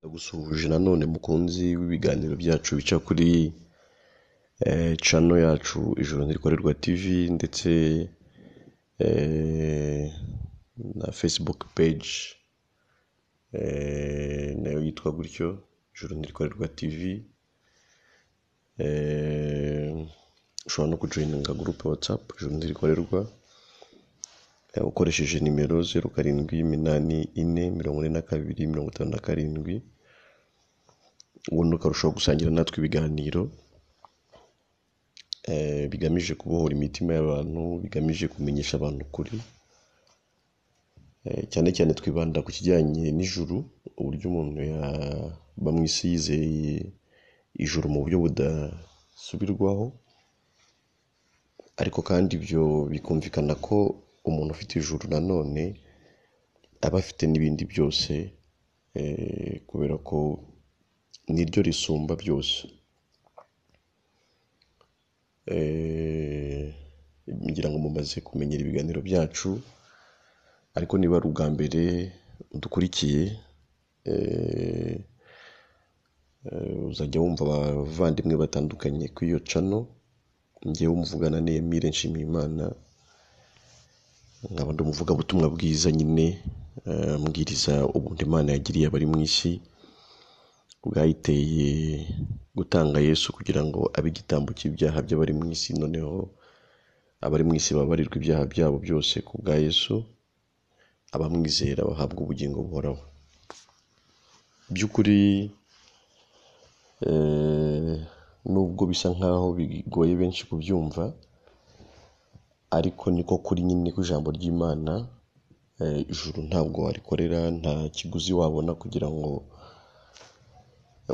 Ndagusuhuje nanone mukunzi w'ibiganiro byacu bica kuri channel yacu Ijuru Ntirikorerwa TV ndetse na Facebook page nayo yitwa gutyo Ijuru Ntirikorerwa TV. Ushobora no kujoininga groupe WhatsApp Ijuru Ntirikorerwa ukoresheje nimero 0784 42 57, ubundi ukarushaho gusangira natwe ibiganiro bigamije kubohora imitima y'abantu, bigamije kumenyesha abantu ukuri. Cyane cyane twibanda ku kijyanye n'ijuru, uburyo umuntu yaba mu isi yizeye ijuru mu buryo budasubirwaho, ariko kandi ibyo bikumvikana ko umuntu ufite ijuru nanone aba afite n'ibindi byose, kubera ko niryo risumba byose. Ngira ngo mumaze kumenyera ibiganiro byacu, ariko niba ari ubwa mbere udukurikiye, uzajya wumva abavandimwe batandukanye kuri iyo channel. Njyewe muvugana ni Emile Nshimiyimana, nkaba ndi umuvugabutumwa bwiza nyine, mbwiriza ubuntu Imana yagiriye abari mu isi, bwayiteye gutanga Yesu kugira ngo abe igitambo cy'ibyaha by'abari mu isi, noneho abari mu isi babarirwa ibyaha byabo byose ku bwa Yesu, abamwizera bahabwa ubugingo buhoraho. By'ukuri nubwo bisa nkaho bigoye benshi kubyumva, ariko niko kuri nyine kw'ijambo ry'Imana. Ijuru ntabwo warikorera, nta kiguzi wabona kugira ngo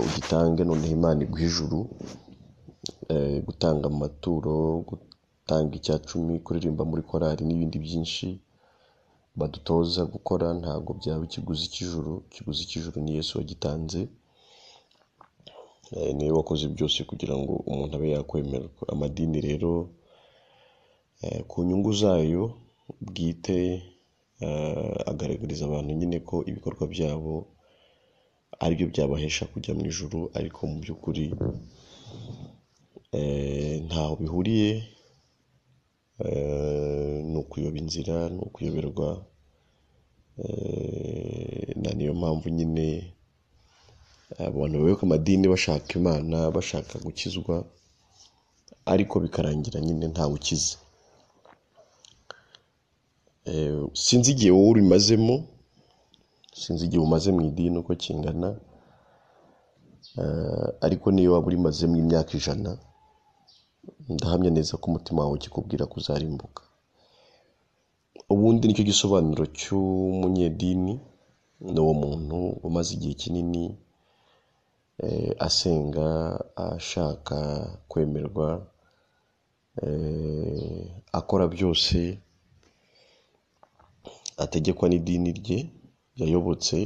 ugitange noneho Imana iguhe ijuru. Gutanga amaturo, gutanga icyacumi, kuririmba muri korali n'ibindi byinshi badutoza gukora ntabwo byaba ikiguzi cy'ijuru. Ikiguzi cy'ijuru ni Yesu wagitanze, niwe wakoze byose kugira ngo umuntu abe yakwemerwa. Amadini rero ku nyungu zayo bwite agaragariza abantu nyine ko ibikorwa byabo aribyo byabahesha kujya mu ijuru, ariko mu by'ukuri ntaho bihuriye, ni ukuyoba inzira, ni ukuyoberwa. Na niyo mpamvu nyine abantu bayoboka amadini bashaka Imana, bashaka gukizwa, ariko bikarangira nyine ntawe ukize. Sinzi igihe wowe urimazemo, sinzi igihe umaze mu idini uko kingana, ariko niyo waba urimazemo imyaka 100, ndahamya neza ko umutima wawe ukikubwira kuzarimbuka. Ubundi nicyo gisobanuro cy'umunyedini, ni uwo muntu umaze igihe kinini asenga, ashaka kwemerwa, akora byose ategekwa n'idini rye yayobotse,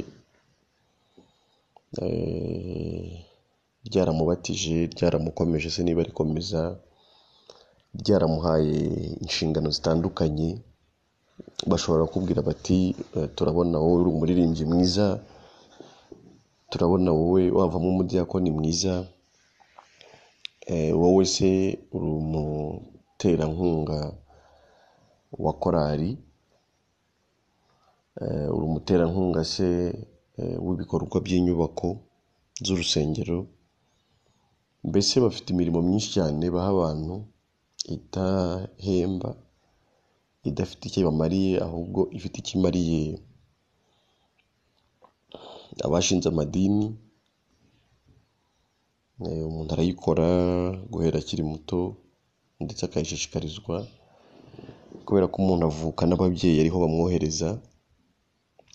ryaramubatije, ryaramukomeje se niba rikomeza, ryaramuhaye inshingano zitandukanye. Bashobora kukubwira bati turabona wowe uri umuririmbyi mwiza, turabona wowe wavamo umudiyakoni mwiza, wowe se uri umuterankunga wa korali, uri umuterankunga se w'ibikorwa by'inyubako z'urusengero. Mbese bafite imirimo myinshi cyane baha abantu idahemba, idafite icyo ibamariye, ahubwo ifite icyo imariye abashinze amadini. Umuntu arayikora guhera akiri muto, ndetse akayishishikarizwa, kubera ko umuntu avuka n'ababyeyi ariho bamwohereza,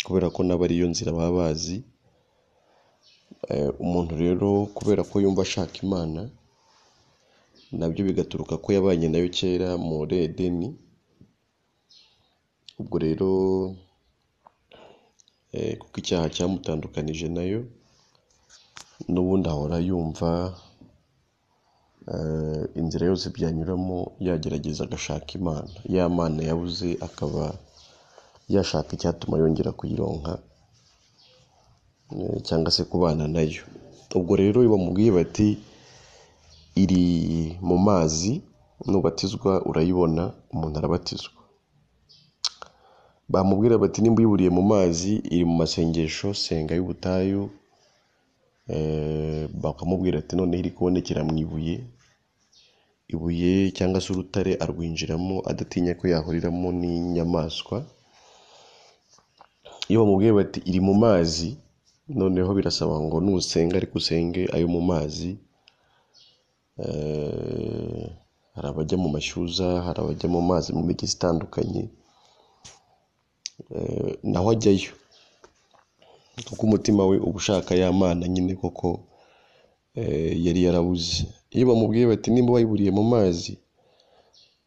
kubera ko nabo ariyo nzira baba bazi. Umuntu rero kubera ko yumva ashaka Imana, nabyo bigaturuka ko yabanye nayo kera muri Edeni. Ubwo rero kuko icyaha cyamutandukanije nayo, n'ubundi ahora yumva inzira yose byanyuramo yagerageza agashaka Imana, ya Mana yabuze akaba yashaka icyatuma yongera kuyironka. cyangwa se kubana nayo. Ubwo rero iyo bamubwiye bati iri mu mazi, nubatizwa urayibona, umuntu arabatizwa. Bamubwira bati nimba uyiburiye mu mazi, iri mu masengesho, senga y'ubutayu, bakamubwira ati noneho iri kubonekera mu ibuye, ibuye cyangwa se urutare arwinjiramo adatinya ko yahuriramo n'inyamaswa. Iyo bamubwiye bati iri mu mazi, noneho birasaba ngo nusenga ariko usenge ayo mu mazi. Hari abajya mu mashyuza, hari abajya mu mazi mu migezi itandukanye, naho ajyayo kuko umutima we uba ushaka ya mana nyine koko yari yarabuze. Iyo bamubwiye bati nimba wayiburiye mu mazi,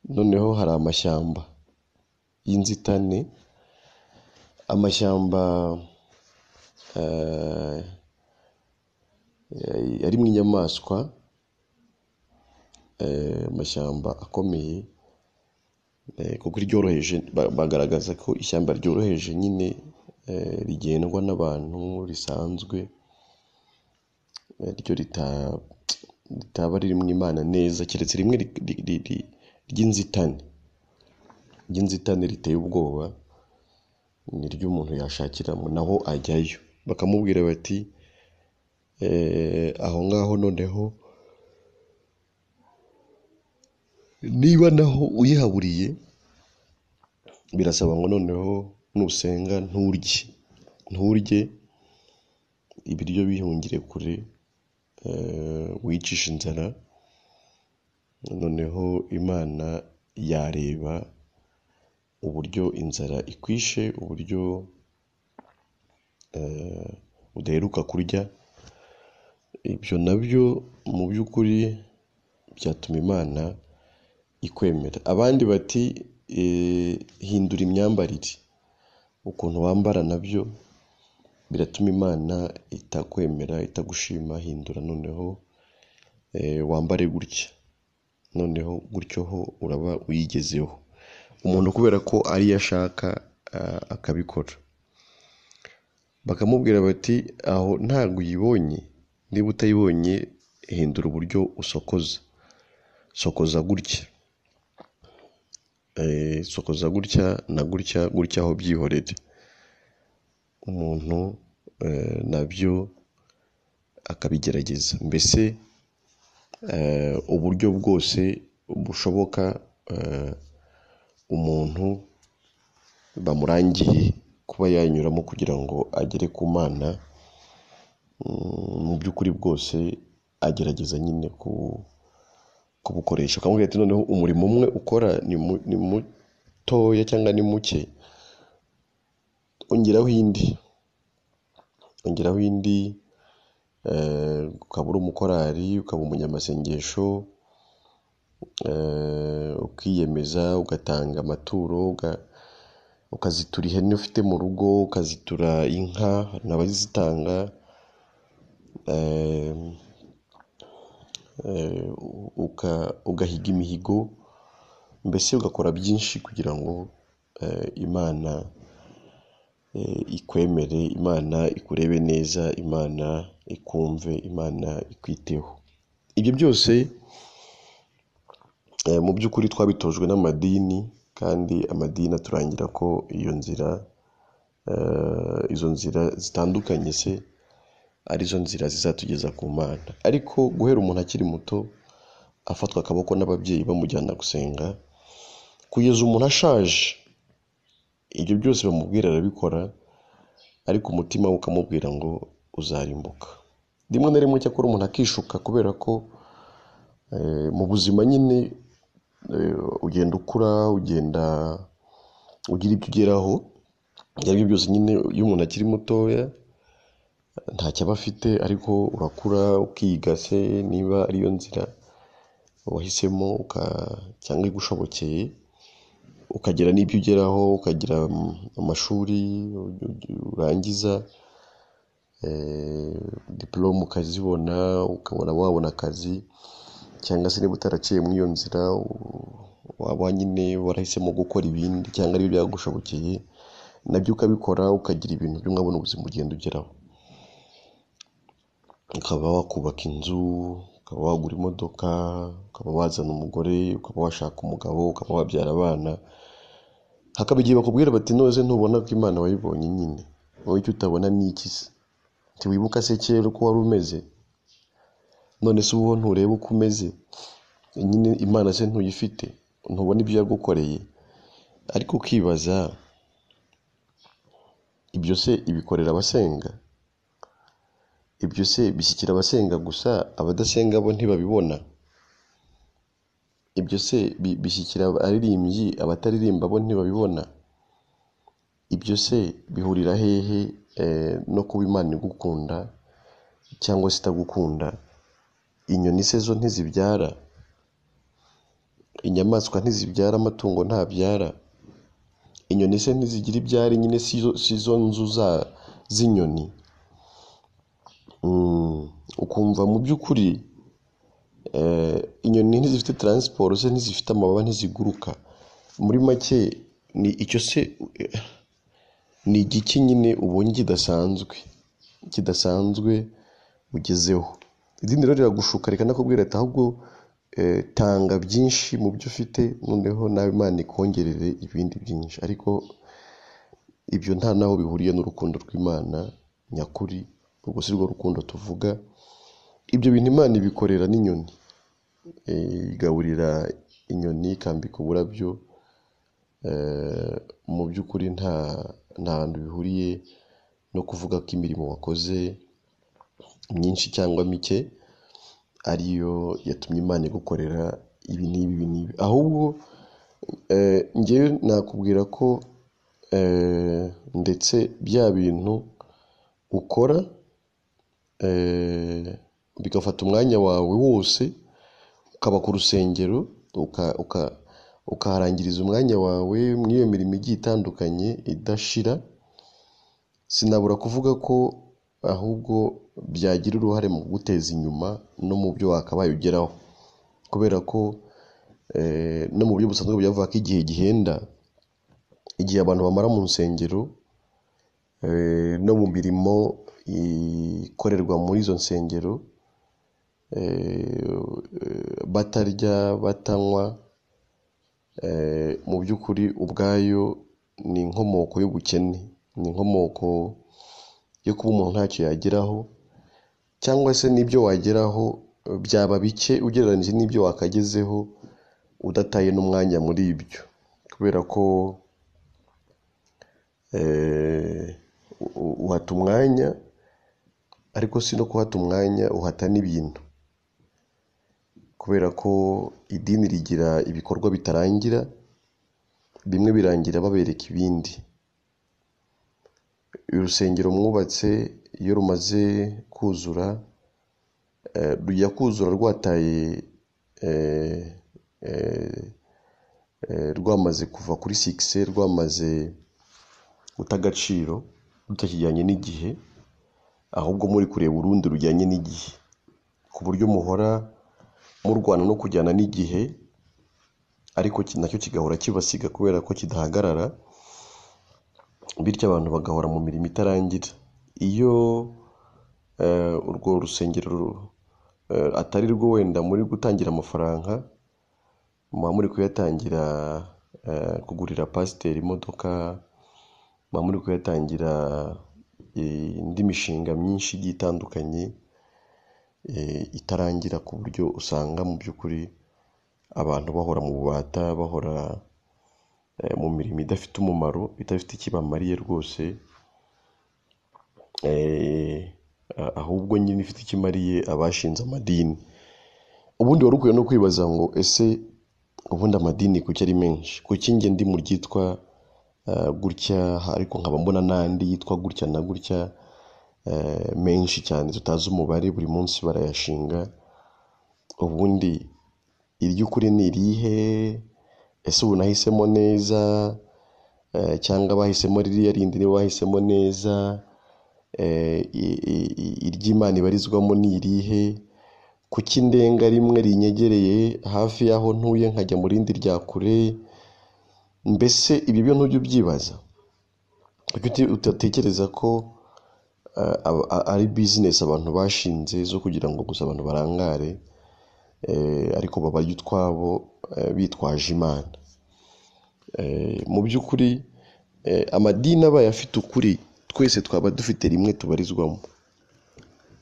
noneho hari amashyamba y'inzitane, amashyamba arimo inyamaswa, amashyamba akomeye, kuko iryoroheje bagaragaza ko ishyamba ryoroheje nyine rigendwa n'abantu risanzwe, ryo ritaba ririmo Imana neza, keretse rimwe ry'inzitane riteye ubwoba, niryo umuntu yashakiramo, naho ajyayo. Bakamubwira bati aho ngaho noneho niba naho uyihaburiye, birasaba ngo noneho nusenga nturye ibiryo bihungire kure, wicishe inzara, noneho Imana yareba uburyo inzara ikwishe, uburyo udaheruka kurya. Ibyo nabyo mu by'ukuri byatuma Imana ikwemera. Abandi bati hindura imyambarire, ukuntu wambara nabyo biratuma Imana itakwemera, itagushima, hindura noneho wambare gutya, noneho gutyo ho uraba uyigezeho. Umuntu kubera ko ariyo ashaka akabikora. Bakamubwira bati aho ntabwo uyibonye, niba utayibonye hindura uburyo usokoza, sokoza gutya, sokoza gutya na gutya gutya, aho byihorere. Umuntu nabyo akabigerageza, mbese uburyo bwose bushoboka umuntu bamurangiye kuba yanyuramo kugira ngo agere ku Mana, mu by'ukuri bwose agerageza nyine kubukoresha. Akamubwira ati noneho umurimo umwe ukora ni mutoya cyangwa ni muke, ongeraho indi, ukaba uri umukorari, ukaba umunyamasengesho, ukiyemeza, ugatanga amaturo, ukazitura ihene ufite mu rugo, ukazitura inka n'abazitanga, ugahiga imihigo, mbese ugakora byinshi kugira ngo Imana ikwemere, Imana ikurebe neza, Imana ikumve, Imana ikwiteho. Ibyo byose mu by'ukuri twabitojwe n'amadini, kandi amadini aturangira ko iyo nzira, izo nzira zitandukanye se arizo nzira zizatugeza ku Mana. Ariko guhera umuntu akiri muto afatwa akaboko n'ababyeyi bamujyana gusenga, kugeza umuntu ashaje, ibyo byose bamubwira arabikora, ariko umutima we ukamubwira ngo uzarimbuka. Rimwe na rimwe cyakora umuntu akishuka, kubera ko mu buzima nyine ugenda ukura, ugenda ugira ibyo ugeraho, ibyo aribyo byose nyine iyo umuntu akiri mutoya ntacyo aba afite, ariko urakura ukiga se niba ariyo nzira wahisemo cyangwa igushobokeye, ukagira n'ibyo ugeraho, ukagira amashuri urangiza, diporome ukazibona, ukabona wabona akazi, cyangwa se niba utaraciye muri iyo nzira waba nyine warahisemo gukora ibindi cyangwa aribyo byagushobokeye, nabyo ukabikora, ukagira ibintu byo mwabona ubuzima ugenda ugeraho. Ukaba wakubaka inzu, ukaba wagura imodoka, ukaba wazana umugore, ukaba washaka umugabo, ukaba wabyara abana. Hakaba igihe bakubwira bati none ntubona ko Imana wayibonye nyine, wowe icyo utabona ni iki se? Ntiwibuka se kera uko wari umeze? None se ubu ntureba uko umeze? Nyine Imana se ntuyifite? Ntubona ibyo yagukoreye? Ariko ukibaza, ibyo se ibikorera abasenga? Ibyo se bishyikira abasenga gusa, abadasenga bo ntibabibona? Ibyo se bishyikira abaririmbyi, abataririmba bo ntibabibona? Ibyo se bihurira hehe no kuba Imana igukunda cyangwa se itagukunda? Inyoni se zo ntizibyara? Inyamaswa ntizibyara? Amatungo ntabyara? Inyoni se ntizigira ibyari nyine? Si zo nzu z'inyoni? Ukumva mu by'ukuri inyoni ntizifite taransiporo se, ntizifite amababa, ntiziguruka? Muri make ni icyo se, ni igiki nyine ubonye kidasanzwe ugezeho? Idini rero riragushuka rikanakubwira ati ahubwo tanga byinshi mu byo ufite, noneho nawe Imana ikongerere ibindi byinshi. Ariko ibyo nta naho bihuriye n'urukundo rw'Imana nyakuri, ubwo si rwo rukundo tuvuga. Ibyo bintu Imana ibikorera n'inyoni, igaburira inyoni, ikambika uburabyo. Mu by'ukuri nta hantu bihuriye no kuvuga ko imirimo wakoze myinshi cyangwa mike ariyo yatumye Imana igukorera ibi n'ibi ibi n'ibi. Ahubwo njyewe nakubwira ko ndetse bya bintu ukora bigafata umwanya wawe wose, ukaba ku rusengero, ukaharangiriza umwanya wawe muri iyo mirimo igiye itandukanye idashira, sinabura kuvuga ko ahubwo byagira uruhare mu kuguteza inyuma no mu byo wakabaye ugeraho. Kubera ko no mu buryo busanzwe byavuga ko igihe gihenda, igihe abantu bamara mu nsengero no mu mirimo ikorerwa muri izo nsengero, batarya, batanywa, mu by'ukuri ubwayo ni inkomoko y'ubukene, ni inkomoko yo kuba umuntu ntacyo yageraho, cyangwa se n'ibyo wageraho byaba bike ugereranyije n'ibyo wakagezeho udataye n'umwanya muri ibyo. Kubera ko uhata umwanya, ariko si no kuhata umwanya, uhata n'ibintu. Kubera ko idini rigira ibikorwa bitarangira, bimwe birangira babereka ibindi. Urusengero mwubatse iyo rumaze kuzura, rujya kuzura rwataye, rwamaze kuva kuri sikise, rwamaze guta agaciro, rutakijyanye n'igihe, ahubwo muri kureba urundi rujyanye n'igihe, ku buryo muhora murwana no kujyana n'igihe, ariko nacyo kigahora kibasiga kubera ko kidahagarara, bityo abantu bagahora mu mirimo itarangira. Iyo urwo rusengero atari rwo wenda muri gutangira amafaranga, muba muri kuyatangira kugurira pasiteri imodoka, muba muri kuyatangira indi mishinga myinshi igiye itandukanye itarangira, ku buryo usanga mu by'ukuri abantu bahora mu bubata, bahora mu mirimo idafite umumaro, idafite icyo ibamariye rwose, ahubwo nyine ifite icyo imariye abashinze amadini. Ubundi wari ukwiye no kwibaza ngo ese ubundi amadini kuki ari menshi? Kuki njye ndi mu ryitwa gutya, ariko nkaba mbona n'andi yitwa gutya na gutya, menshi cyane tutazi umubare, buri munsi barayashinga. Ubundi iry'ukuri ni irihe? Ese ubu nahisemo neza, cyangwa bahisemo ririya rindi nibo bahisemo neza? Iry'Imana ibarizwamo ni irihe? Kuki ndenga rimwe rinyegereye hafi y'aho ntuye nkajya mu rindi rya kure? Mbese ibyo byo ntujya ubyibaza? Kuki utatekereza ko ari bizinesi abantu bashinze zo kugira ngo gusa abantu barangare, ariko babarye utwabo bitwaje Imana. Mu by'ukuri amadini abaye afite ukuri, twese twaba dufite rimwe tubarizwamo,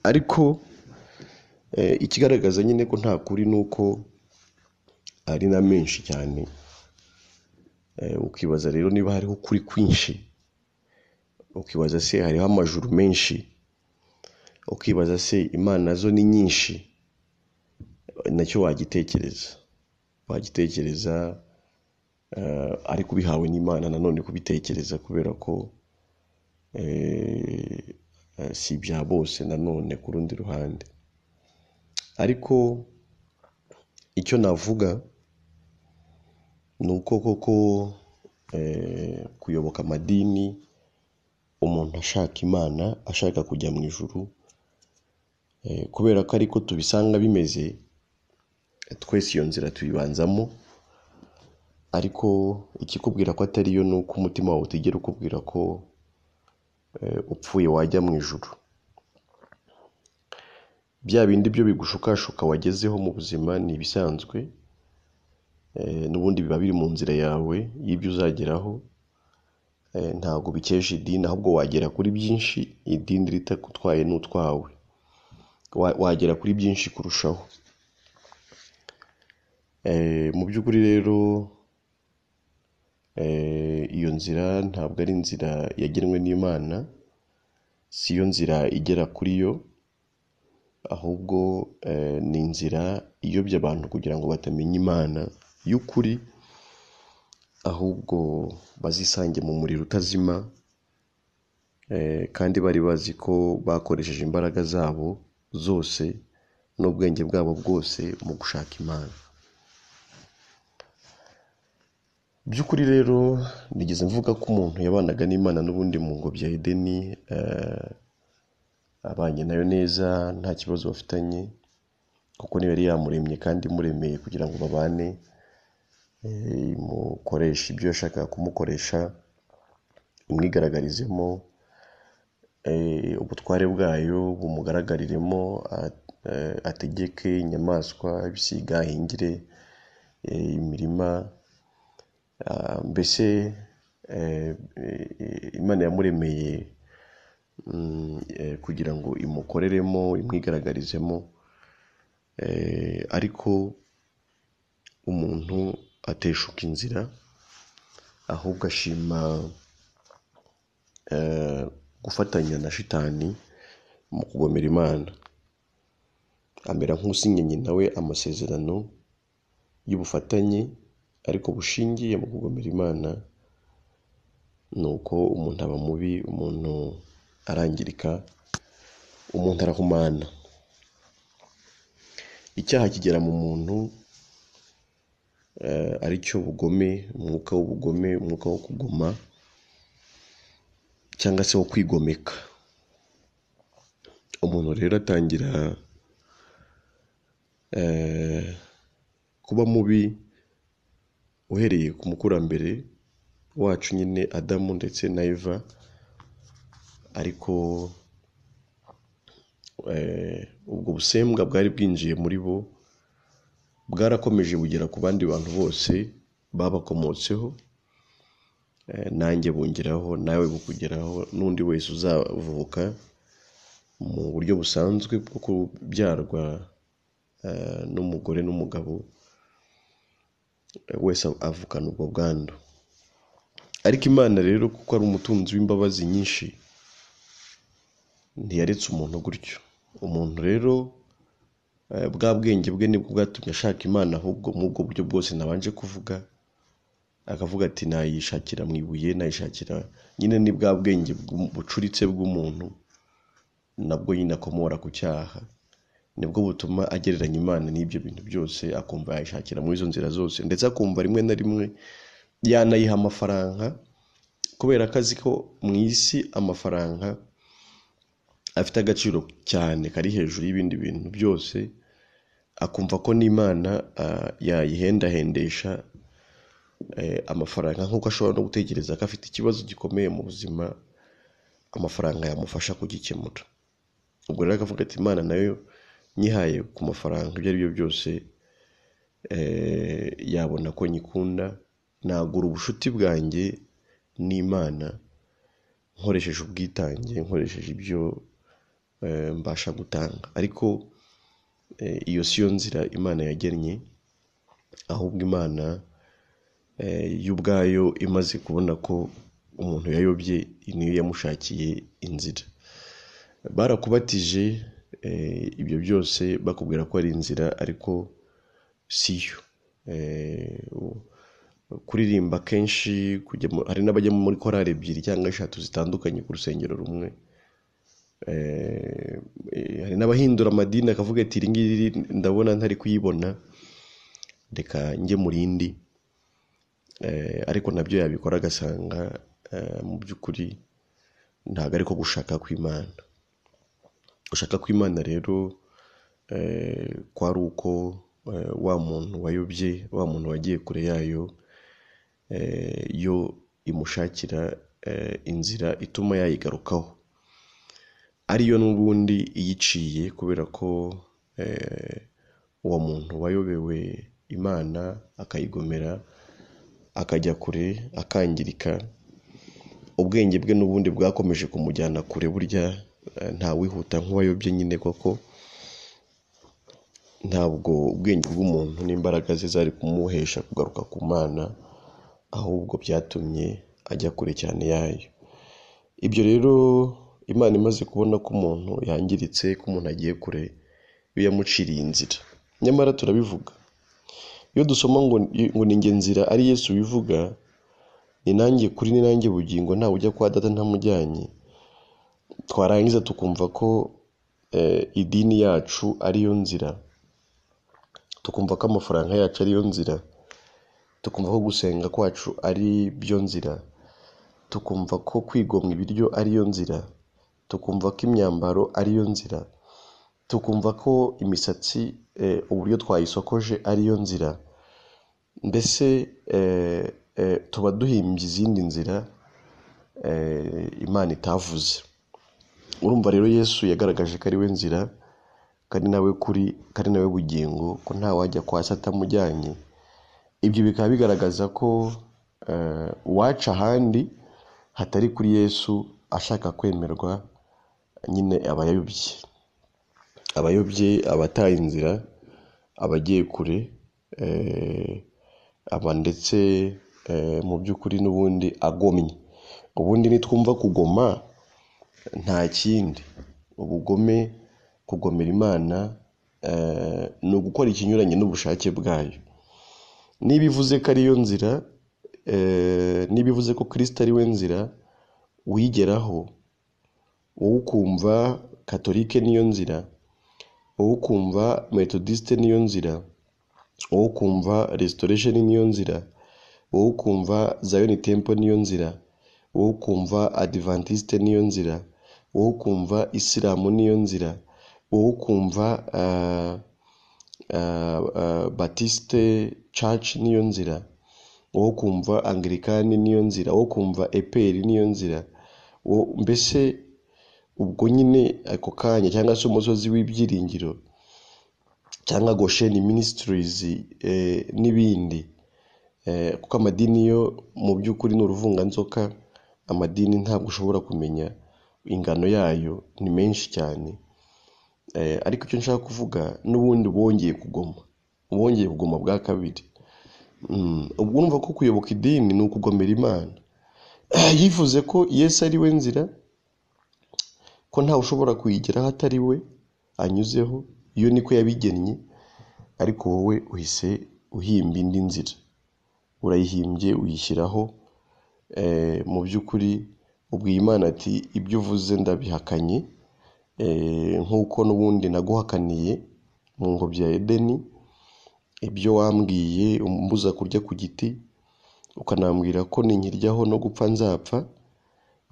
ariko ikigaragaza nyine ko nta kuri ni uko ari na menshi cyane. Ukibaza rero niba hariho ukuri kwinshi, ukibaza se hariho amajuru menshi, ukibaza se Imana zo ni nyinshi, nacyo wagitekereza ariko ubihawe n'Imana nanone kubitekereza, kubera ko si ibya bose nanone ku rundi ruhande. Ariko icyo navuga ni uko koko kuyoboka amadini umuntu ashaka Imana, ashaka kujya mu ijuru, kubera ko ariko tubisanga bimeze, twese iyo nzira tuyibanzamo. Ariko ikikubwira ko atari yo ni uko umutima wawe utigera ukubwira ko upfuye wajya mu ijuru. Bya bindi byo bigushukashuka wagezeho mu buzima ni ibisanzwe, n'ubundi biba biri mu nzira yawe y'ibyo uzageraho, ntabwo ubikesha idini, ahubwo wagera kuri byinshi idini ritakutwaye n'utwawe, wagera kuri byinshi kurushaho. Mu by'ukuri rero iyo nzira ntabwo ari inzira yagenwe n'Imana, si yo nzira igera kuri yo, ahubwo ni inzira iyobya abantu kugira ngo batamenya Imana y'ukuri, ahubwo bazisange mu muriro utazima, kandi bari bazi ko bakoresheje imbaraga zabo zose n'ubwenge bwabo bwose mu gushaka Imana. By'ukuri rero nigeze mvuga ko umuntu yabanaga n'Imana n'ubundi mu ngobyi ya Edeni, abanye nayo neza nta kibazo bafitanye, kuko niyo yari yamuremye kandi imuremeye kugira ngo babane, imukoreshe ibyo yashakaga kumukoresha, imwigaragarizemo ubutware bwayo bumugaragariremo, ategeke inyamaswa, ibisiga, ahingire imirima, mbese Imana yamuremeye kugira ngo imukoreremo, imwigaragarizemo, ariko umuntu ateshuka inzira, ahubwo ashima gufatanya na shitani mu kugomera Imana, amera nk'usinyanye nawe amasezerano y'ubufatanye ariko bushingiye mu kugomera Imana. Nuko umuntu aba mubi, umuntu arangirika, umuntu arahumana. Icyaha kigera mu muntu aricyo bugome, umwuka w'ubugome, umwuka wo kugoma cyangwa se wo kwigomeka. Umuntu rero atangira kuba mubi uhereye ku mukurambere wacu nyine Adamu ndetse na Eva, ariko ubwo busembwa bwari bwinjiye muri bo bwarakomeje bugera ku bandi bantu bose babakomotseho, nanjye bungeraho, nawe bukugeraho, n'undi wese uzavuka mu buryo busanzwe bwo kubyarwa n'umugore n'umugabo wese avukana ubwo bwandu. Ariko Imana rero kuko ari umutunzi w'imbabazi nyinshi, ntiyaretse umuntu gutyo. Umuntu rero bwa bwenge bwe nibwo bwatumye ashaka Imana, ahubwo muri ubwo buryo bwose nabanje kuvuga, akavuga ati nayishakira mu ibuye, nayishakira nyine, ni bwa bwenge bucuritse bw'umuntu nabwo nyine akomora ku cyaha, nibwo butuma agereranya Imana n'ibyo bintu byose, akumva yayishakira muri izo nzira zose, ndetse akumva rimwe na rimwe yanayiha amafaranga, kubera ko azi ko mu isi amafaranga afite agaciro cyane kari hejuru y'ibindi bintu byose, akumva ko n'Imana yayihendahendesha amafaranga, nk'uko ashobora no gutekereza ko afite ikibazo gikomeye mu buzima, amafaranga yamufasha kugikemura. Ubwo rero akavuga ati Imana nayo nyihaye ku mafaranga ibyo ari byo byose yabona ko nyikunda, nagura ubushuti bwanjye n'Imana nkoresheje ubwitange, nkoresheje ibyo mbasha gutanga. Ariko iyo si yo nzira Imana yagennye, ahubwo Imana yo ubwayo imaze kubona ko umuntu yayobye niyo yamushakiye inzira. Barakubatije ibyo byose bakubwira ko ari inzira, ariko siyo. Kuririmba kenshi, hari n'abajya muri korali 2 cyangwa 3 zitandukanye ku rusengero rumwe. Hari n'abahindura amadini akavuga ati iri ngiri ndabona ntari kuyibona, reka njye mu rindi. Ariko nabyo yabikora agasanga mu by'ukuri ntabwo ariko gushaka kw'Imana. Gushaka kw'Imana rero kwari uko wa muntu wayobye, wa muntu wagiye kure yayo, yo imushakira inzira ituma yayigarukaho, ariyo n'ubundi iyiciye, kubera ko uwo muntu wayobewe Imana akayigomera, akajya kure, akangirika, ubwenge bwe n'ubundi bwakomeje kumujyana kure. Burya ntawihuta nk'uwayobye nyine koko, ntabwo ubwenge bw'umuntu n'imbaraga ze zari kumuhesha kugaruka ku Mana, ahubwo byatumye ajya kure cyane yayo. Ibyo rero Imana imaze kubona ko umuntu yangiritse, ko umuntu agiye kure, yo yamuciriye inzira. Nyamara turabivuga, iyo dusoma ngo ni njye nzira, ari Yesu wivuga, ni nanjye kuri, ni nanjye bugingo, ntawe ujya kwa data ntamujyanye, twarangiza tukumva ko idini yacu ariyo nzira, tukumva ko amafaranga yacu ariyo nzira, tukumva ko gusenga kwacu ari byo nzira, tukumva ko kwigomwa ibiryo ariyo nzira, tukumva ko imyambaro ariyo nzira, tukumva ko imisatsi uburyo twayisokoje ariyo nzira. Mbese tuba duhimbye izindi nzira Imana itavuze. Urumva rero Yesu yagaragaje ko ari we nzira, kandi nawe kuri, kandi nawe bugingo, ko nta wajya kwa se atamujyanye. Ibyo bikaba bigaragaza ko uwaca ahandi hatari kuri Yesu ashaka kwemerwa nyine aba yayobye, abayobye, abataye inzira, abagiye kure, aba ndetse mu by'ukuri n'ubundi agomye. Ubundi nitwumva kugoma nta kindi, ubugome, kugomera Imana ni ugukora ikinyuranye n'ubushake bwayo. Niba ivuze ko ariyo nzira, niba ivuze ko Kristo ari we nzira uyigeraho, wowe ukumva Katolike niyo nzira, wowe ukumva Methodiste niyo nzira, wowe ukumva Restoration niyo nzira, wowe ukumva Zion Temple niyo nzira, wowe ukumva Adventiste niyo nzira, wowe ukumva Isilamu niyo nzira, wowe ukumva Baptiste Church niyo nzira, wowe ukumva Anglikani niyo nzira, wowe ukumva EPR niyo nzira, mbese ubwo nyine ako kanya, cyangwa se umusozi w'ibyiringiro, cyangwa Goshen Ministries n'ibindi, kuko amadini yo mu by'ukuri ni uruvunganzoka. Amadini ntabwo ushobora kumenya ingano yayo, ni menshi cyane. Ariko icyo nshaka kuvuga, n'ubundi bongeye kugoma, bongeye kugoma bwa kabiri. Ubwo urumva ko kuyoboka idini ni ukugomera Imana. Yivuze ko Yesu ari we nzira, ko ntawe ushobora kuyigeraho atari we anyuzeho, iyo niko yabigennye. Ariko wowe uhise uhimba indi nzira, urayihimbye uyishyiraho. Mu by'ukuri ubwiye Imana ati ibyo uvuze ndabihakanye, nk'uko n'ubundi naguhakaniye mu ngobyi ya Edeni, ibyo wambwiye umbuza kurya ku giti, ukanambwira ko ninkiryaho no gupfa nzapfa,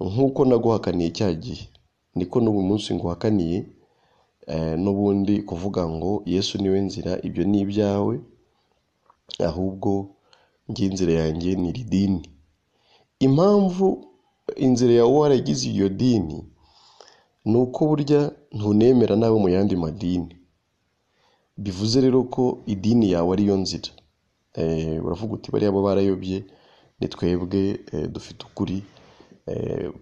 nk'uko naguhakaniye cya gihe, niko n'ubu munsi nguhakaniye. N'ubundi kuvuga ngo Yesu niwe nzira, ibyo ni ibyawe, ahubwo njye inzira yanjye ni iri dini. Impamvu Inzira yawe waragize iyo dini ni uko burya ntunemera n'abo mu yandi madini. Bivuze rero ko idini yawe ariyo nzira. Uravuga uti bariya bo barayobye, ni twebwe dufite ukuri,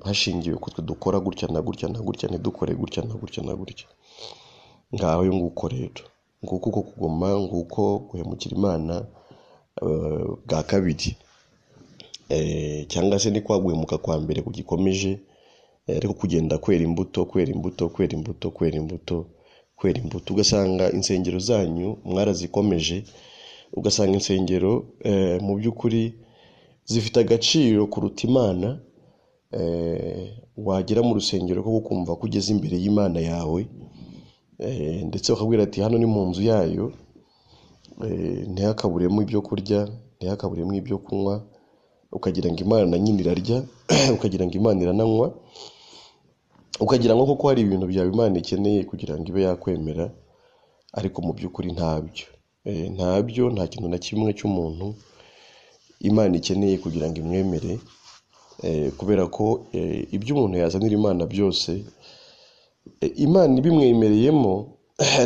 hashingiwe ku twe dukora gutya na gutya na gutya, ntidukore gutya na gutya na gutya. Ngaho yo nguko rero, nguko uko kugoma, nguko guhemukira Imana bwa kabiri, cyangwa se ni kwa guhemuka kwa mbere kugikomeje, ariko kugenda kwera imbuto, kwera imbuto, kwera imbuto, kwera imbuto, kwera imbuto. Ugasanga insengero zanyu mwarazikomeje, ugasanga insengero mu by'ukuri zifite agaciro kuruta Imana. Wagera mu rusengero koko ukumva ko ugeze imbere y'Imana yawe, ndetse bakabwira ati hano ni mu nzu yayo, ntihakaburemo ibyo kurya, ntihakaburemo ibyo kunywa, ukagira ngo Imana na nyine irarya, ukagira ngo Imana irananywa, ukagira ngo koko hari ibintu byawe Imana ikeneye kugira ngo ibe yakwemera, ariko mu by'ukuri ntabyo. Ntabyo, nta kintu na kimwe cy'umuntu Imana ikeneye kugira ngo imwemere, kubera ko ibyo umuntu yazanira Imana byose, Imana ibimwemereyemo,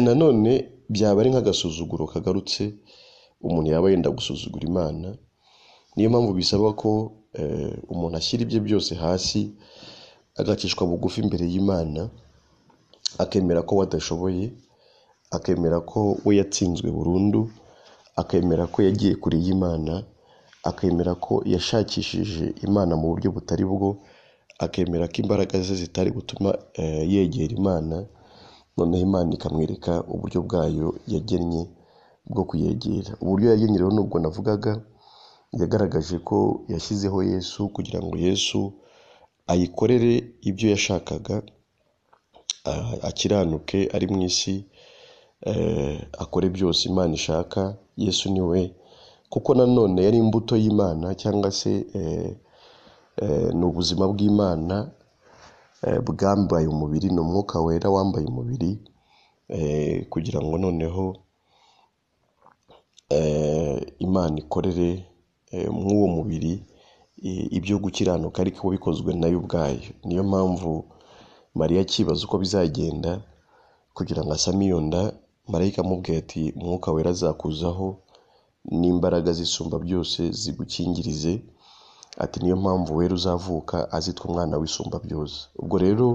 nanone byaba ari nk'agasuzuguro kagarutse, umuntu yaba yenda gusuzugura Imana. Niyo mpamvu bisaba ko umuntu ashyira ibye byose hasi, agacishwa bugufi imbere y'Imana, akemera ko we adashoboye, akemera ko we yatsinzwe burundu, akemera ko yagiye kure y'Imana, akemera ko yashakishije Imana mu buryo butari bwo, akemera ko imbaraga ze zitari gutuma yegera Imana, noneho Imana ikamwereka uburyo bwayo yagennye bwo kuyegera. Uburyo yagennye rero nubwo navugaga, yagaragaje ko yashyizeho Yesu kugira ngo Yesu ayikorere ibyo yashakaga, akiranuke ari mu isi, akore byose Imana ishaka. Yesu ni we, kuko nanone yari imbuto y'Imana, cyangwa se ni ubuzima bw'Imana bwambaye umubiri, ni umwuka wera wambaye umubiri, kugira ngo noneho Imana ikorere mw'uwo mubiri ibyo gukiranuka, ariko bikozwe nayo ubwayo. Niyo mpamvu Mariya akibaza uko bizagenda kugira ngo asame iyo nda, marayika amubwiye ati umwuka wera azakuzaho n'imbaraga zisumba byose zigukingirize, ati niyo mpamvu wera uzavuka azitwa umwana w'isumba byose. Ubwo rero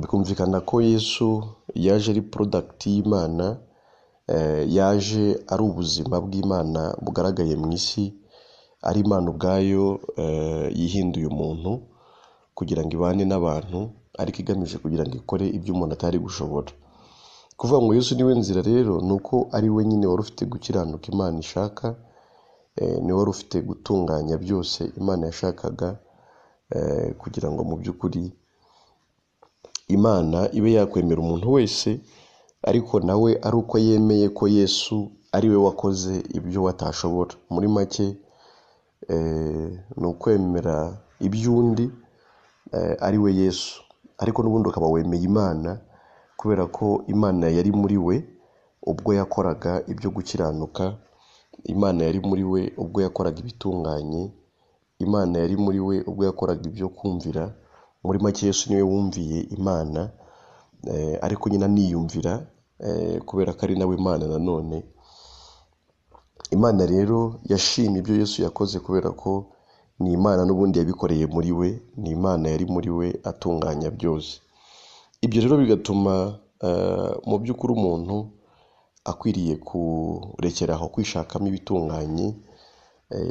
bikumvikana ko Yesu yaje ari product y'Imana, yaje ari ubuzima bw'Imana bugaragaye mu isi, ari Imana ubwayo yihinduye umuntu kugira ngo ibane n'abantu, ariko igamije kugira ngo ikore ibyo umuntu atari gushobora. Kuvuga ngo Yesu niwe nzira rero, ni uko ari we nyine wari ufite gukiranuka Imana ishaka, niwe wari ufite gutunganya byose Imana yashakaga, kugira ngo mu by'ukuri Imana ibe yakwemera umuntu wese, ariko nawe ari uko yemeye ko Yesu ari we wakoze ibyo watashobora. Muri make ni ukwemera iby'undi ari we Yesu, ariko n'ubundi ukaba wemeye Imana, kubera ko Imana yari muri we ubwo yakoraga ibyo gukiranuka, Imana yari muri we ubwo yakoraga ibitunganye, Imana yari muri we ubwo yakoraga ibyo kumvira. Muri make Yesu niwe wumviye Imana, ariko nyine aniyumvira, kubera ko ari nawe Imana nanone. Imana rero yashimye ibyo Yesu yakoze, kubera ko ni Imana n'ubundi yabikoreye muri we, ni Imana yari muri we atunganya byose. Ibyo rero bigatuma mu by'ukuri umuntu akwiriye kurekera aho kwishakamo ibitunganye,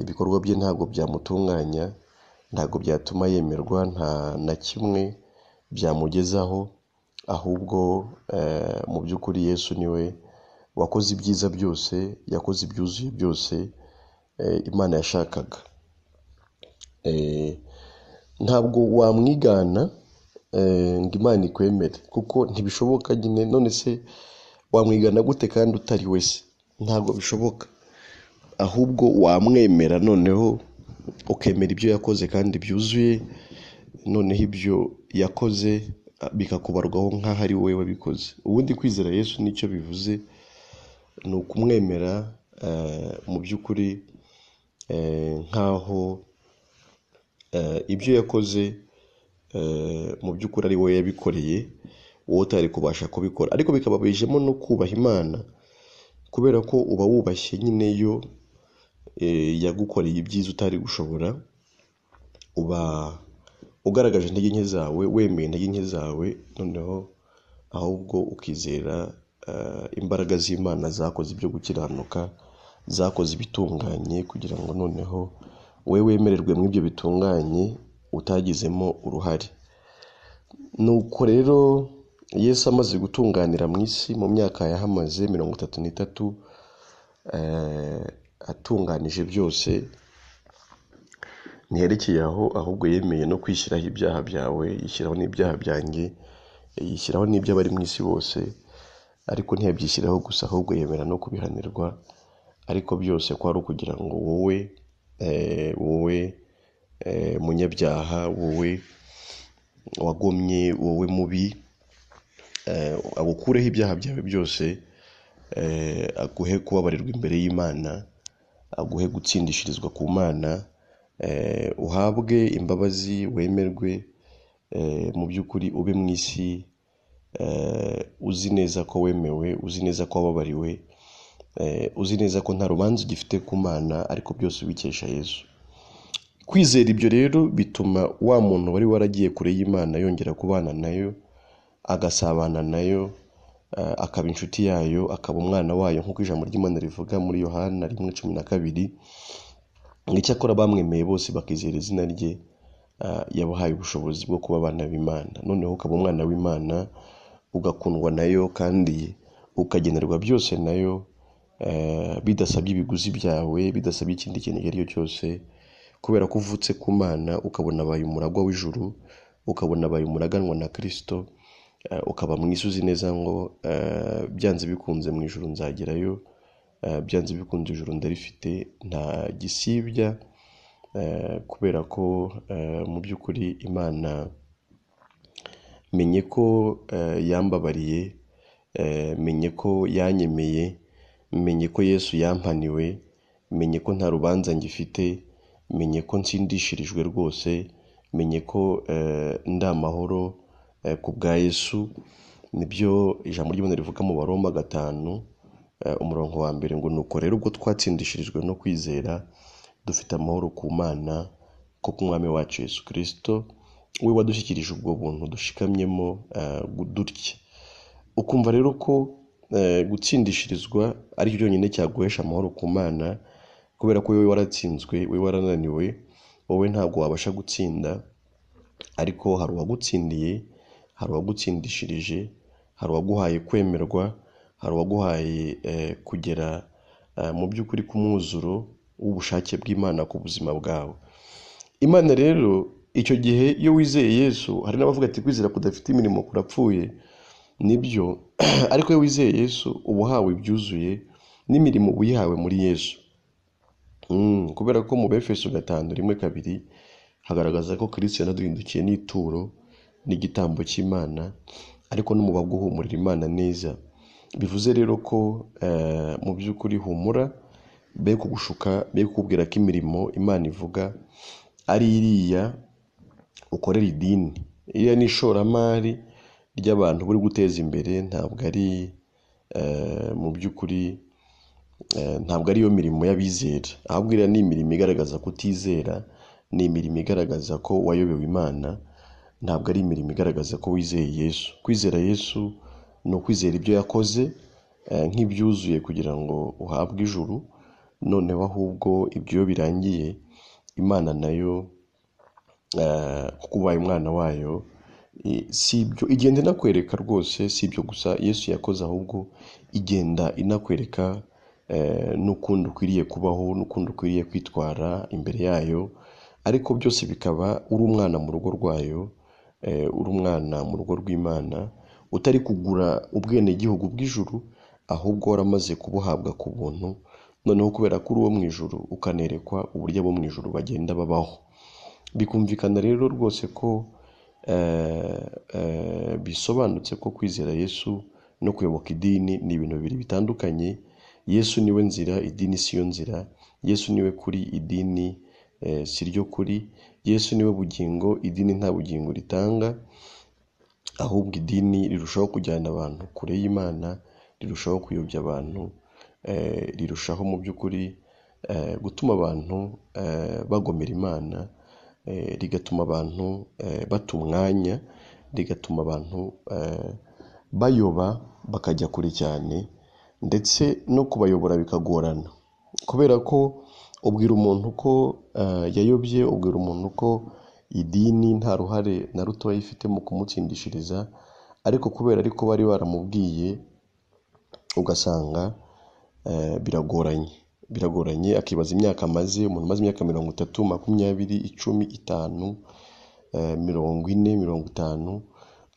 ibikorwa bye ntabwo byamutunganya, ntabwo byatuma yemerwa, nta na kimwe byamugezaho, ahubwo mu by'ukuri Yesu niwe wakoze ibyiza byose, yakoze ibyuzuye byose Imana yashakaga. Ntabwo wamwigana ngo Imana ikwemere, kuko ntibishoboka nyine. None se wamwigana gute kandi utari we se? Ntabwo bishoboka. Ahubwo wamwemera, noneho ukemera ibyo yakoze kandi byuzuye, noneho ibyo yakoze bikakubarwaho nk'aho ari wowe wabikoze. Ubundi kwizera Yesu nicyo bivuze, ni ukumwemera mu by'ukuri nk'aho ibyo yakoze mu by'ukuri ari wowe yabikoreye, wowe utari kubasha kubikora, ariko bikaba bijemo no kubaha Imana, kubera ko uba wubashye nyine yo yagukoreye ibyiza utari gushobora, uba ugaragaje intege nke zawe, wemeye intege nke zawe, noneho ahubwo ukizera imbaraga z'Imana zakoze ibyo gukiranuka, zakoze ibitunganye, kugira ngo noneho wowe wemererwe muri ibyo bitunganye utagizemo uruhare. Nuko rero Yesu amaze gutunganira mu isi mu myaka yahamaze 33, atunganije byose, ntiyerekeye aho, ahubwo yemeye no kwishyiraho ibyaha byawe, yishyiraho n'ibyaha byanjye, yishyiraho n'iby'abari mu isi bose, ariko ntiyabyishyiraho gusa, ahubwo yemera no kubihanirwa, ariko byose kwari ukugira ngo wowe wowe munyabyaha, wowe wagomye, wowe mubi, agukureho ibyaha byawe byose, aguhe kubabarirwa imbere y'Imana, aguhe gutsindishirizwa ku Mana, uhabwe imbabazi, wemerwe, mu by'ukuri ube mu isi uzi neza ko wemewe, uzi neza ko wababariwe, uzi neza ko nta rubanza ugifite ku Mana, ariko byose ubikesha Yesu. Kwizera ibyo rero bituma wa muntu wari waragiye kure y'Imana yongera kubana nayo, agasabana nayo, akaba inshuti yayo, akaba umwana wayo, nk'uko ijambo ry'Imana rivuga muri Yohana 1:12, ngo icyakora bamwemeye bose bakizera izina rye, yabahaye ubushobozi bwo kuba abana b'Imana. Noneho ukaba umwana w'Imana, ugakundwa nayo, kandi ukagenerwa byose nayo, bidasabye ibiguzi byawe, bidasabye ikindi kintu icyo ari cyo cyose, kubera ko uvutse ku Mana, ukabona abaye umuragwa w'ijuru, ukabona abaye umuraganwa na Kristo, ukaba mu isi uzi neza ngo byanze bikunze mu ijuru nzagerayo, byanze bikunze ijuru ndarifite, nta gisibya, kubera ko mu by'ukuri Imana menye ko yambabariye, menye ko yanyemeye, menye ko Yesu yampaniwe, menye ko nta rubanza ngifite, menye ko nsindishirijwe rwose, menye ko ndi amahoro ku bwa Yesu. Nibyo ijambo ry'Imana rivuga mu Baroma 5, umurongo wa 1, ngo nuko rero ubwo twatsindishirijwe no kwizera, dufite amahoro ku Mana, ko ku Mwami wacu Yesu Kristo, we wadushyikirije ubwo buntu dushikamyemo dutya. Ukumva rero ko gutsindishirizwa ari cyo cyonyine cyaguhesha amahoro ku Mana, kubera ko wowe waratsinzwe, wowe warananiwe, wowe ntabwo wabasha gutsinda, ariko hari uwagutsindiye, hari uwagutsindishirije, hari uwaguhaye kwemerwa, hari uwaguhaye kugera mu by'ukuri ku mwuzuro w'ubushake bw'Imana ku buzima bwawe. Imana rero icyo gihe iyo wizeye Yesu, hari n'abavuga ati kwizera kudafite imirimo kurapfuye, nibyo, ariko iyo wizeye Yesu uba uhawe ibyuzuye, n'imirimo uba uyihawe muri Yesu. Kubera ko mu Befeso 5:1-2 hagaragaza ko Kristo yanaduhindukiye n'ituro n'igitambo cy'Imana, ariko n'umubavu uhumurira Imana neza. Bivuze rero ko mu by'ukuri humura, be kugushuka, be kukubwira ko imirimo Imana ivuga ari iriya ukorera idini, iriya ni ishoramari ry'abantu buri guteza imbere, ntabwo ari mu by'ukuri ntabwo ariyo mirimo y'abizera, ahubwo iriya ni imirimo igaragaza kutizera, ni imirimo igaragaza ko wayobewe Imana, ntabwo ari imirimo igaragaza ko wizeye Yesu. Kwizera Yesu ni ukwizera ibyo yakoze nk'ibyuzuye kugira ngo uhabwe ijuru, noneho ahubwo ibyo birangiye Imana nayo kuko ubaye umwana wayo, si ibyo igenda inakwereka rwose, si ibyo gusa Yesu yakoze, ahubwo igenda inakwereka n'ukundi ukwiriye kubaho, n'ukundi ukwiriye kwitwara imbere yayo, ariko byose bikaba uri umwana mu rugo rwayo, uri umwana mu rugo rw'Imana, utari kugura ubwenegihugu bw'ijuru, ahubwo waramaze kubuhabwa ku buntu, noneho kubera ko uri uwo mu ijuru ukanerekwa uburyo abo mu ijuru bagenda babaho. Bikumvikana rero rwose ko bisobanutse ko kwizera Yesu no kuyoboka idini ni ibintu bibiri bitandukanye. Yesu niwe nzira, idini si yo nzira. Yesu niwe kuri, idini si ryo kuri. Yesu niwe bugingo, idini nta bugingo ritanga, ahubwo idini rirushaho kujyana abantu kure y'Imana, rirushaho kuyobya abantu, rirushaho mu by'ukuri gutuma abantu bagomera Imana, rigatuma abantu bata umwanya, rigatuma abantu bayoba bakajya kure cyane, ndetse no kubayobora bikagorana, kubera ko ubwira umuntu ko yayobye, ubwira umuntu ko idini nta ruhare na rutoya ifite mu kumutsindishiriza, ariko kubera ariko bari baramubwiye ugasanga biragoranye, biragoranye, akibaza imyaka amaze, umuntu umaze imyaka 30, 20, 10, 5, 40, 50,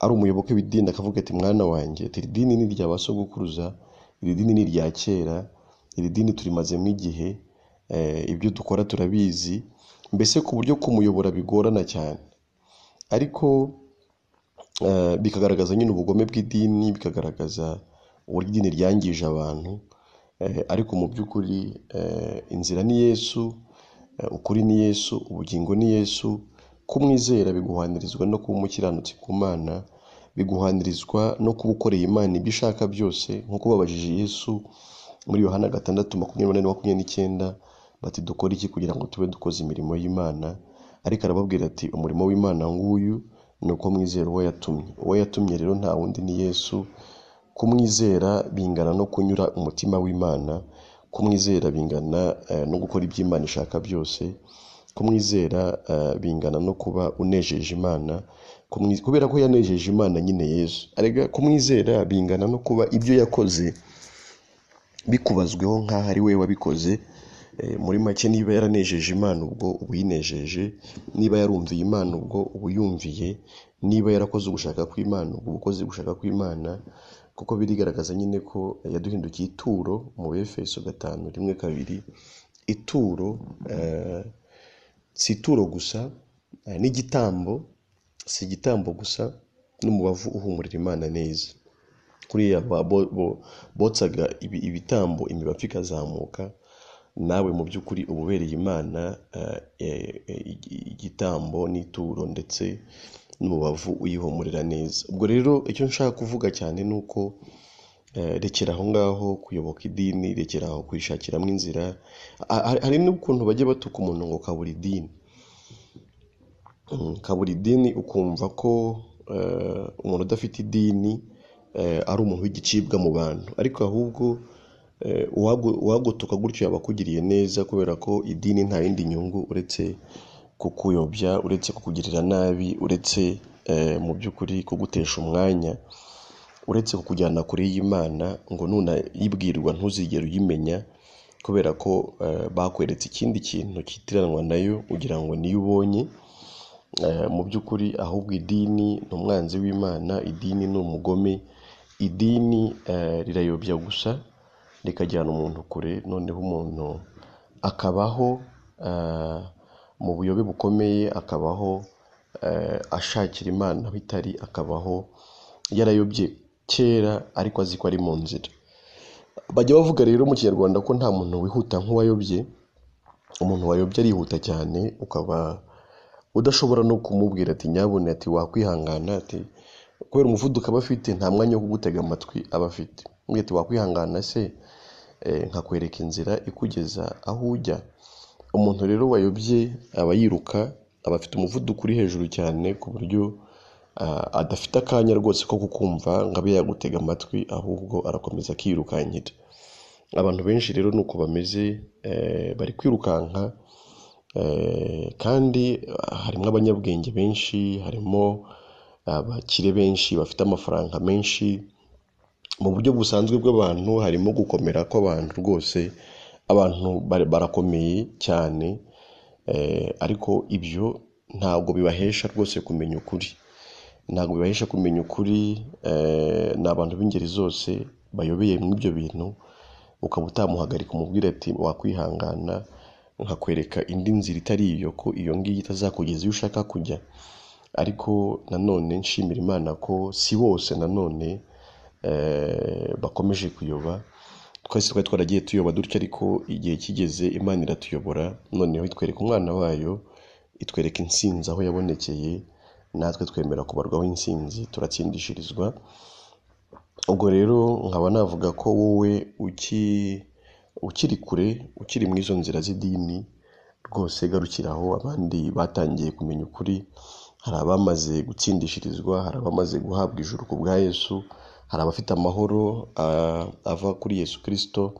ari umuyoboke w'idini, akavuga ati mwana wanjye, ati iri dini ni irya ba sogokuruza, iri dini ni irya kera, iri dini turimazemo igihe, ibyo dukora turabizi, mbese ku buryo kumuyobora bigorana cyane. Ariko bikagaragaza nyine ubugome bw'idini, bikagaragaza uburyo idini ryangije abantu, ariko mu by'ukuri inzira ni Yesu, ukuri ni Yesu, ubugingo ni Yesu. Kumwizera biguhanirizwa no kuba umukiranutsi ku Mana, biguhanirizwa no kuba ukoreye Imana ibyo ishaka byose, nk'uko babajije Yesu muri Yohana 6:28-29 bati dukore iki kugira ngo tube dukoze imirimo y'Imana? Ariko arababwira ati umurimo w'Imana nguyu ni uko mwizera uwo yatumye. Uwo yatumye rero nta wundi ni Yesu. Kumwizera bingana no kunyura umutima w'Imana, kumwizera bingana no gukora ibyo Imana ishaka byose, kumwizera bingana no kuba unejeje Imana, kubera ko yanejeje Imana nyine Yesu. Arega kumwizera bingana no kuba ibyo yakoze bikubazweho nk'aho ari we wabikoze. Muri make niba yaranejeje Imana ubwo uba uyinejeje, niba yarumviye Imana ubwo uba uyumviye, niba yarakoze ugushaka kw'Imana ubwo uba ukoze ugushaka kw'Imana, kuko birigaragaza nyine ko yaduhindukiye ituro mu Efeso 5:1-2. Ituro si ituro gusa, n'igitambo, si igitambo gusa, n'umubavu uhumurira Imana neza. Kuriya botsaga ibitambo imibavu ikazamuka, nawe mu by'ukuri uba ubereye Imana igitambo n'ituro ndetse n'umubavu uyihumurira neza. Ubwo rero icyo nshaka kuvuga cyane ni uko rekera aho ngaho kuyoboka idini, rekera aho kwishakiramo inzira. Hari n'ukuntu bajya batuka umuntu ngo kabura idini, kabura idini, ukumva ko umuntu udafite idini ari umuntu w'igicibwa mu bantu, ariko ahubwo uwagutuka gutyo yaba akugiriye neza, kubera ko idini nta yindi nyungu uretse kukuyobya, uretse kukugirira nabi, uretse mu by'ukuri kugutesha umwanya, uretse kukujyana kure y'Imana ngo nunayibwirwa ntuzigere uyimenya, kubera ko bakweretse ikindi kintu kitiranwa nayo ugira ngo niyo ubonye. Mu by'ukuri ahubwo idini ni umwanzi w'Imana, idini ni umugome, idini rirayobya gusa rikajyana umuntu kure, noneho umuntu akabaho mu buyobe bukomeye, akabaho ashakira Imana aho itari, akabaho yarayobye kera ariko azi ko ari mu nzira. Bajya bavuga rero mu Kinyarwanda ko nta muntu wihuta nk'uwayobye. Umuntu wayobye arihuta cyane, ukaba udashobora no kumubwira ati nyabune, ati wakwihangana, ati kubera umuvuduko aba afite nta mwanya wo kugutega amatwi aba afite. Umubwira ati wakwihangana se nkakwereka inzira ikugeza aho ujya. Umuntu rero wayobye aba yiruka, aba afite umuvuduko uri hejuru cyane, ku buryo adafite akanya rwose ko kukumva ngo abe yagutega amatwi, ahubwo arakomeza akirukankira. Abantu benshi rero nuko bameze, bari kwirukanka, kandi harimo abanyabwenge benshi, harimo abakire benshi bafite amafaranga menshi. Mu buryo busanzwe bw'abantu harimo gukomera kw'abantu rwose, abantu barakomeye cyane, ariko ibyo ntabwo bibahesha rwose kumenya ukuri, ntabwo bibahesha kumenya ukuri. Ni abantu b'ingeri zose bayobeye muri ibyo bintu, ukaba utamuhagarika umubwira ati wakwihangana nkakwereka indi nzira itari iyo, ko iyo ngiyo itazakugeza iyo ushaka kujya. Ariko nanone nshimira Imana ko si bose nanone bakomeje kuyoba. Twese twari twaragiye tuyoba dutya, ariko igihe kigeze Imana iratuyobora, noneho itwereka umwana wayo, itwereka intsinzi aho yabonekeye, natwe twemera kubarwaho intsinzi, turatsindishirizwa. Ubwo rero nkaba navuga ko wowe ukiri kure, ukiri mu izo nzira z'idini, rwose garukiraho. Abandi batangiye kumenya ukuri, hari abamaze gutsindishirizwa, hari abamaze guhabwa ijuru ku bwa Yesu, hari abafite amahoro ava kuri Yesu Kristo,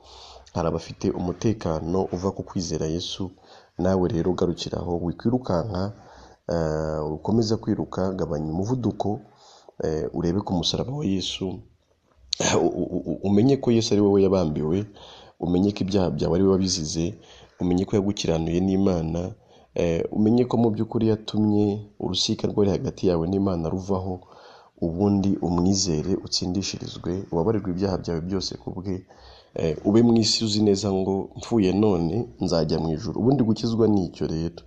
hari abafite umutekano uva ku kwizera Yesu. Nawe rero garukiraho, wikwirukanka, ukomeza kwiruka, gabanya umuvuduko, urebe ku musaraba wa Yesu, umenye ko Yesu ari wowe yabambiwe, umenye ko ibyaha byawe ari we wabizize, umenye ko yagukiranuye n'Imana, umenye ko mu by'ukuri yatumye urusika rwari hagati yawe n'Imana ruvaho, ubundi umwizere, utsindishirizwe, ubabarirwe ibyaha byawe byose ku bwe, ube mu isi uzi neza ngo mfuye none nzajya mu ijuru. Ubundi gukizwa ni icyo rero,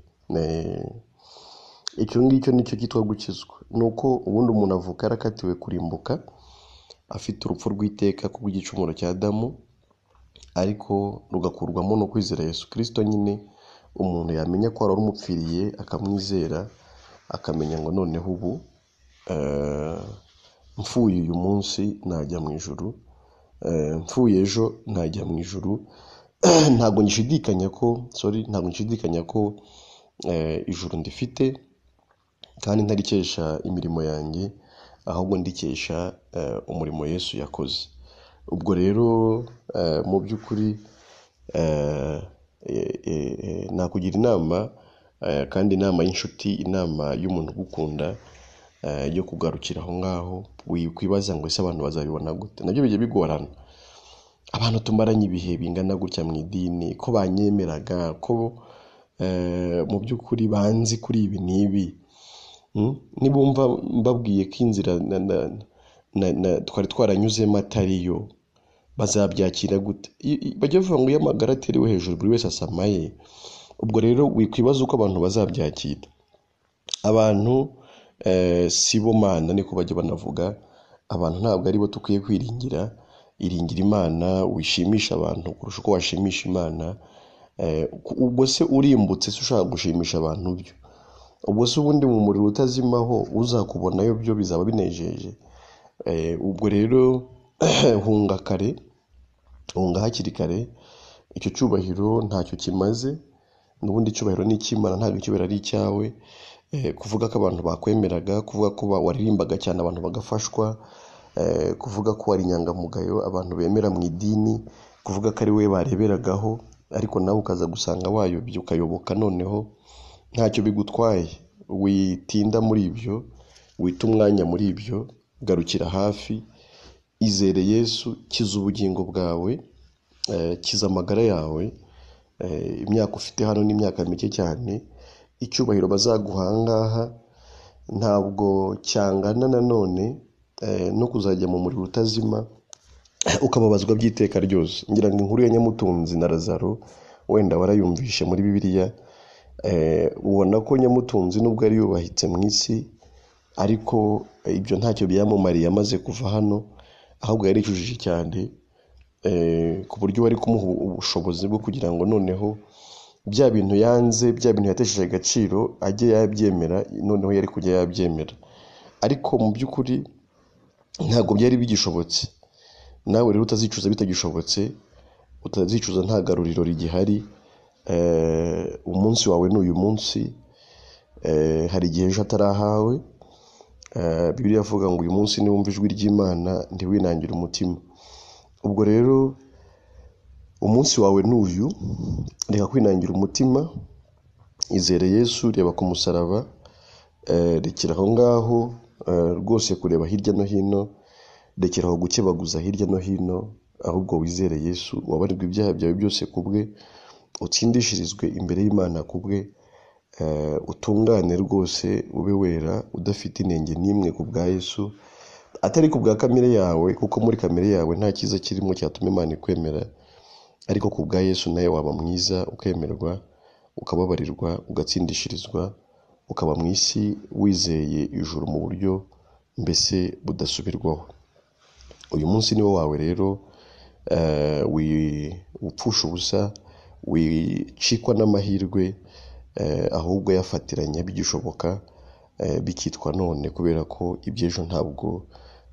icyo ngicyo nicyo cyitwa gukizwa. Ni uko ubundi umuntu avuka yarakatiwe kurimbuka, afite urupfu rw'iteka kubw'igicumuro cya Adamu, ariko rugakurwamo no kwizera Yesu Kristo nyine. Umuntu yamenya ko wari umupfiriye akamwizera, akamenya ngo noneho ubu mfuye uyu munsi najya mu ijuru, mfuye ejo najya mu ijuru. Ntabwo ngishidikanya ko, sorry, ntabwo ngishidikanya ko ijuru ndifite, kandi ntarikesha imirimo yanjye, ahubwo ndikesha umurimo Yesu yakoze. Ubwo rero mu by'ukuri nakugira inama, kandi inama y'inshuti, inama y'umuntu ugukunda, yo kugarukira aho ngaho. Wikwibaza ngo ese abantu bazabibona gute, nabyo bijya bigorana. Abantu tumaranye ibihe bingana gutya mu idini, ko banyemeraga, ko mu by'ukuri banzi kuri ibi n'ibi, nibumva mbabwiye ko inzira twari twaranyuzemo atariyo, bazabyakira gute? Bajya bavuga ngo iyo amagara aterewe hejuru buri wese asamaye. Ubwo rero wikwibaza uko abantu bazabyakira. Abantu si bo Mana, niko bajya banavuga. Abantu ntabwo aribo dukwiye kwiringira. Iringira Imana, wishimisha abantu kurusha uko washimisha Imana. Ubwo se urimbutse se ushaka gushimisha abantu byo? Ubwo se ubundi mu muriro utazimaho uzakubonayo byo bizaba binejeje? Ubwo rero hunga kare, hunga hakiri kare. Icyo cyubahiro ntacyo kimaze, n'ubundi icyubahiro ni icy'Imana, ntabwo icyubahiro ari icyawe. Kuvuga ko abantu bakwemeraga, kuvuga ko waririmbaga cyane abantu bagafashwa, kuvuga ko wari inyangamugayo abantu bemera mu idini, kuvuga ko ari we bareberagaho, ariko nawe ukaza gusanga wayobye ukayoboka, noneho ntacyo bigutwaye. Witinda muri ibyo, wita umwanya muri ibyo, garukira hafi, izere Yesu, kiza ubugingo bwawe, kiza amagara yawe. Imyaka ufite hano ni imyaka mike cyane, icyubahiro bazaguha aha ngaha ntabwo cyangana nanone no kuzajya mu muriro utazima ukababazwa by'iteka ryose. Ngira ngo inkuru ya Nyamutunzi na Lazaro wenda warayumvishe muri Bibiliya. Ubona ko Nyamutunzi nubwo yari yubahitse mu isi, ariko ibyo ntacyo byamumariye amaze kuva hano, ahubwo yaricujije cyane, ku buryo wari kumuha ubushobozi bwo kugira ngo noneho bya bintu yanze, bya bintu yatesheje agaciro ajye yabyemera, noneho yari kujya yabyemera. Ariko mu by'ukuri ntabwo byari bigishobotse. Nawe rero utazicuza bitagishobotse, utazicuza nta garuriro rigihari. Umunsi wawe ni uyu munsi, hari igihe ejo atarahawe. Bibiliya ivuga ngo uyu munsi niwumva ijwi ry'Imana ntiwinangire umutima. Ubwo rero umunsi wawe ni uyu, reka kwinangira umutima, izere Yesu, reba ku musaraba, rekera aho ngaho rwose kureba hirya no hino, rekera aho gukebaguza hirya no hino, ahubwo wizere Yesu, wabarirwe ibyaha byawe byose ku bwe, utsindishirizwe imbere y'Imana ku bwe, utungane rwose, ube wera, udafite inenge n'imwe ku bwa Yesu, atari ku bwa kamere yawe, kuko muri kamere yawe nta cyiza kirimo cyatuma Imana ikwemera, ariko ku bwa Yesu nawe waba mwiza, ukemerwa, ukababarirwa, ugatsindishirizwa, ukaba mu isi wizeye ijuru mu buryo mbese budasubirwaho. Uyu munsi ni wo wawe rero, upfusha ubusa, wicikwa n'amahirwe, ahubwo yafatiranya bigishoboka, bikitwa none, kubera ko iby'ejo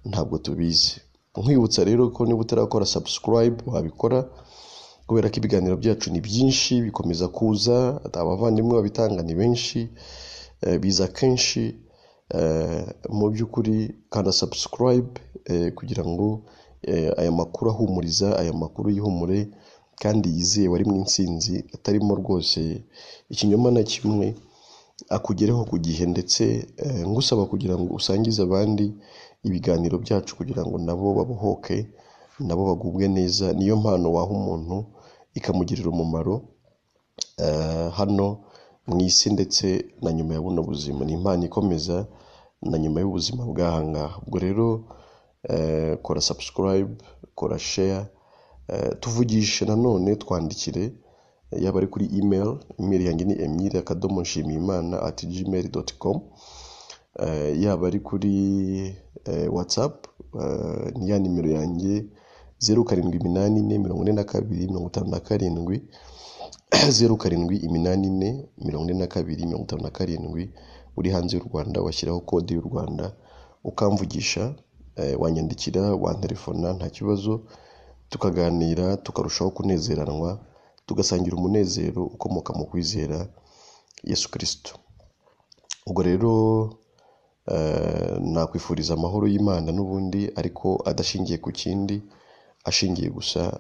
ntabwo tubizi. Nkwibutsa rero ko niba utarakora subscribe wabikora, kubera ko ibiganiro byacu ni byinshi, bikomeza kuza, abavandimwe babitanga ni benshi, biza kenshi. Mu by'ukuri kanda subscribe kugira ngo aya makuru ahumuriza, aya makuru y'ihumure kandi yizewe, ari mu intsinzi, atarimo rwose ikinyoma na kimwe, akugereho ku gihe. Ndetse ngusaba kugira ngo usangize abandi ibiganiro byacu kugira ngo nabo babohoke, nabo bagubwe neza. Niyo mpano waha umuntu ikamugirira umumaro hano mu isi ndetse na nyuma ya buno buzima. Ni impano ikomeza na nyuma y'ubuzima bw'aha ngaha. Ubwo rero kora subscribe, kora share, tuvugishe nanone, twandikire, yaba ari kuri email. Email yanjye ni emile.nshimiyimana@gmail.com, yaba ari kuri WhatsApp, ni ya nimero yanjye 0784 42 57, 0784 42 57. Uri hanze y'u Rwanda washyiraho kode y'u Rwanda ukamvugisha, wanyandikira, wantelefona, nta kibazo, tukaganira, tukarushaho kunezeranwa, tugasangira umunezero ukomoka mu kwizera Yesu Kristo. Ubwo rero nakwifuriza amahoro y'Imana n'ubundi, ariko adashingiye ku kindi, ashingiye gusa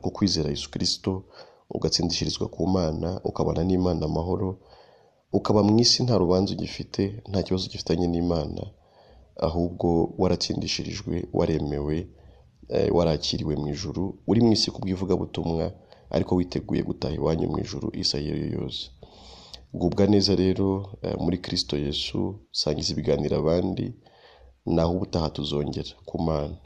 ku kwizera Yesu Kristo, ugatsindishirizwa ku Mana, ukabana n'Imana amahoro, ukaba mu isi nta rubanza ugifite, nta kibazo gifitanye n'Imana, ahubwo waratsindishirijwe, waremewe, warakiriwe mu ijuru, uri mu isi kubw'ivugabutumwa, ariko witeguye gutaha iwanyu mu ijuru isaha iyo ari yo yose. Gubwa neza rero muri Kristo Yesu, sangiza ibiganiro abandi, naho ubutaha tuzongera ku Mana.